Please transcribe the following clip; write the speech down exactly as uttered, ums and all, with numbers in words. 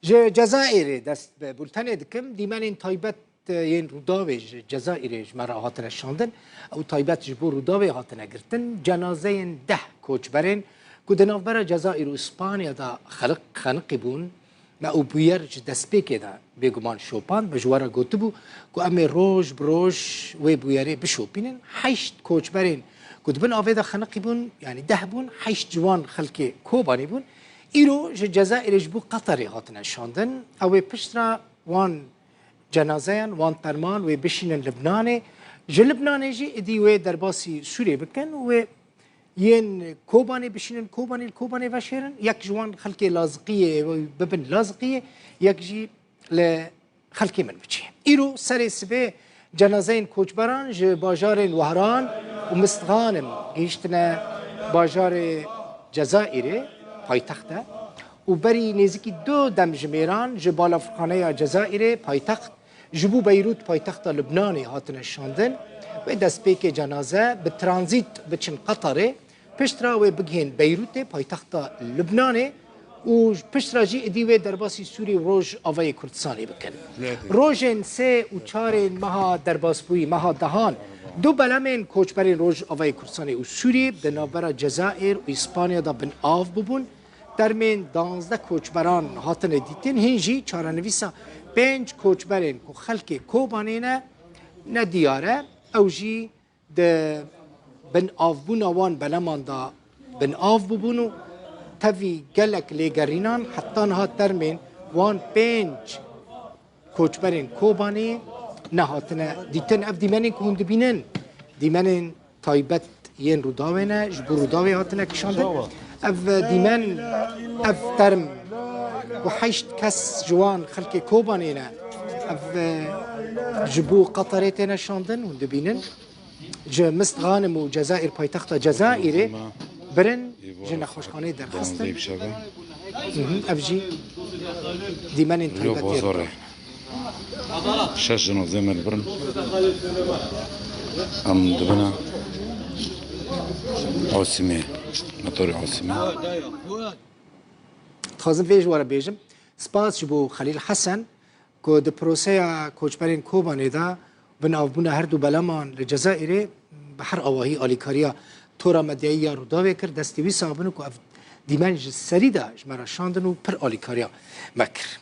Ji Cezayirê dest bi bultenê dikim. Dîmenên taybet yên Rûdawê ji Cezayirê ji me re hatine şandin. Ew taybet ji bo Rûdawê hatine girtin. Cenazeyên deh koçberên ku di navbera Cezayir û Îspanya de xeliq-, xeniqî bûn, me û bûyer ji destpêkê de bêguman şopand. Me ji we re gotibû ku em ê roj bi roj wê bûyerê bişopînin. Heşt koçberên ku di bin avê de xeniqî bûn, yanî deh bûn, heşt ji wan xelkê Kobanê bûn. Îro ji Cezayirê ji bo Qeterê hatine şandin. Ew ê piştre wan cenazeyan, wan terman wê bişînin Libnanê. Ji Libnanê jî êdî wê derbasî Sûriyê bikin û wê yên Kobanê bişînin Kobanê, li Kobanê veşêrin. Yek ji wan xelkê Laziqiyê wê bibin Laziqiyê, yek jî li xelkê min biçî. Îro serê sibê cenazeyên koçberan ji bajarên Wehran û Mistxanim gihîştine bajarê Cezayirê, paytext e, û berî nêzîkî du demjimêran ji balafirxaneya Cezayirê, paytext, ji bo Beyrût, paytexta Libnanê, hatine şandin. Wê destpêkê cenaze bi tranzît biçin Qeterê, piştre wê bigihên Beyrûtê, paytexta Libnanê, û piştre jî êdî wê derbasî Sûrî û Rojavayê Kurdistanê bikin. Rojên sê û çarên meha derbasbûyî, meha dehan, du belemên koçberên Rojavayê Kurdistanê û Sûriyê di navbera Cezayir û Îspanya de bin av bûbûn. Termên danzdeh koçberan hatine dîtin, hîn jî çarenivîsa pênc koçberên ku xelkê Kobanê ne, ne diyar e. Ew jî di binavbûna wan beleman de binav bûbûn û tevî gelek lêgerînan heta niha termên wan pênc koçberên Kobanê nehatine dîtin. Ev dîmenên ku hûn dibînin, dîmenên taybet yên Rûdawê ne, ji bo Rûdawê hatine kişandin. Ev dîmen, ev term ku heşt kes ji wan xelkê Kobanê ne, ev ji bo Qeterê têne şandin, hûn dibînin. Ji Mistxanim û Cezayir, paytexta Cezayirê, birin ji nexweşxaneyê derxistin. Hı hı, ev jî dîmenên taybet yên Rûdawê. Şeş jinozê me li vir in. Em dibine Asîmê, motorê Asîmê. Dixwazim vê ji we re bêjim. Spas ji bo Xelîl Hesen ku di proseya koçberên Kobanê de binavbûna her du belaman li Cezayirê bi her awahî alîkariya tora medyayî ya Rûdawê kir. Destê wî sax bin ku ev dîmen ji serî de ji me re şandin û pir alîkariya me kir.